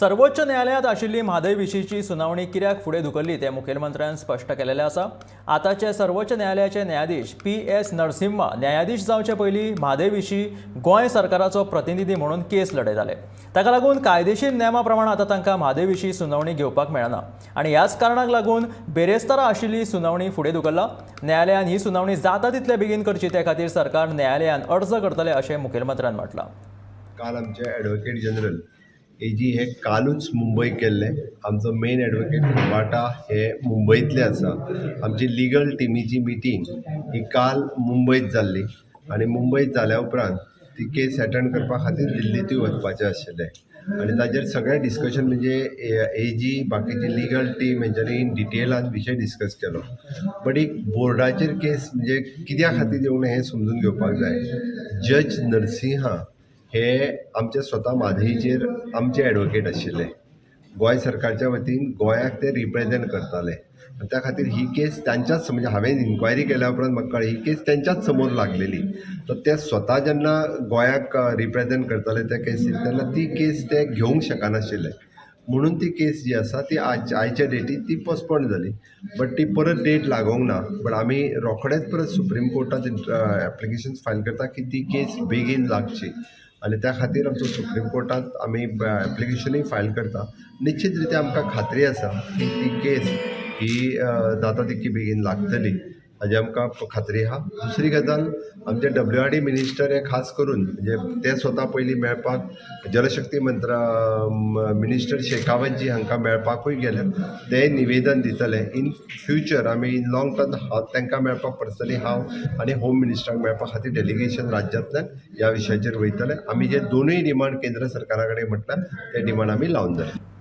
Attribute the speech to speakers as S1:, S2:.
S1: सर्वोच्च न्यायालयांत आशिल्ली म्हादय विशींची सुनावणी कित्याक फुडें धुकल्ली तें मुखेलमंत्र्यान स्पश्ट केलेलें आसा. आतांचे सर्वोच्च न्यायालयाचे न्यायाधीश पी.एस. नरसिम्हा न्यायाधीश जावचे पयलीं म्हादय विशीं गोंय सरकाराचो प्रतिनिधी म्हणून केस लढयताले. ताका लागून कायदेशीर नेमा प्रमाण आतां तांकां म्हादय विशीं सुनावणी घेवपाक मेळना आनी ह्याच कारणाक लागून बेरेस्तारा आशिल्ली सुनावणी फुडें धुकल्ला. न्यायालयान ही सुनावणी जाता तितले बेगीन करची ते खातीर सरकार न्यायालयान अर्ज करतले अशें मुखेलमंत्र्यान म्हटलां.
S2: काल आमचे एडवोकेट जनरल एजी हे कालूच मुंबय केल्ले. आमचो मेन एडवोकेट बाटा हे मुंबयतले आसा. आमची लिगल टिमीची मिटींग ही काल मुंबयत जाल्ली आनी मुंबयत जाल्या उपरांत ती केस एटँड करपा खातीर दिल्लींतूय वचपाचें आशिल्लें आनी ताजेर सगळें डिस्कशन म्हणजे एजी, बाकीची लिगल टीम हेंच्यांनी इन डिटेलान विशय डिस्कस केलो. बट एक बोर्डाचेर केस म्हणजे कित्या खातीर येवंक ना हें समजून घेवपाक जाय. जज नरसिंहा हे आमचे स्वता म्हादयचेर आमचे एडवोकेट आशिल्ले. गोंय सरकारच्या वतीन गोंयाक ते रिप्रेजेंट करताले आनी त्या खातीर ही केस तांच्याच, म्हणजे हांवें इन्क्वायरी केल्या उपरांत म्हाका कळ्ळें, ही केस तेंच्याच समोर लागलेली. तर ते स्वता जेन्ना गोंयाक रिप्रेजेंट करताले त्या केसीन, तेन्ना ती केस ते घेवंक शकनाशिल्ले, म्हणून ती केस जी आसा ती आज आयच्या डेटीर ती पोस्टपोन जाली. बट ती परत डेट लागोंक ना. बट आमी रोखडेच परत सुप्रीम कोर्टांत एप्लिकेशन फायल करता की ती केस बेगीन लागची आनी त्या खातीर आमचो सुप्रीम कोर्टांत आमी एप्लिकेशनूय फायल करता. निश्चित रित्या आमकां खात्री आसा की ती केस ही जाता तितकी बेगीन लागतली हाजी आमकां खात्री आहा. दुसरी गजाल, आमचे डब्ल्यू आर डी मिनिस्टर हे खास करून, म्हणजे ते स्वता पयलीं मेळपाक जलशक्ती मंत्र मिनिस्टर शेखावतजी हांकां मेळपाकूय गेले. ते निवेदन दितले. इन फ्युचर आमी इन लाँग टर्म हांव तांकां मेळपाक, पर्सनली हांव आनी होम मिनिस्टराक मेळपा खातीर डेलिगेशन राज्यांतल्यान ह्या विशयाचेर वयतले. आमी जे दोनूय डिमांड केंद्र सरकारा कडेन म्हटल्या, ते डिमांड आमी लावन धरले.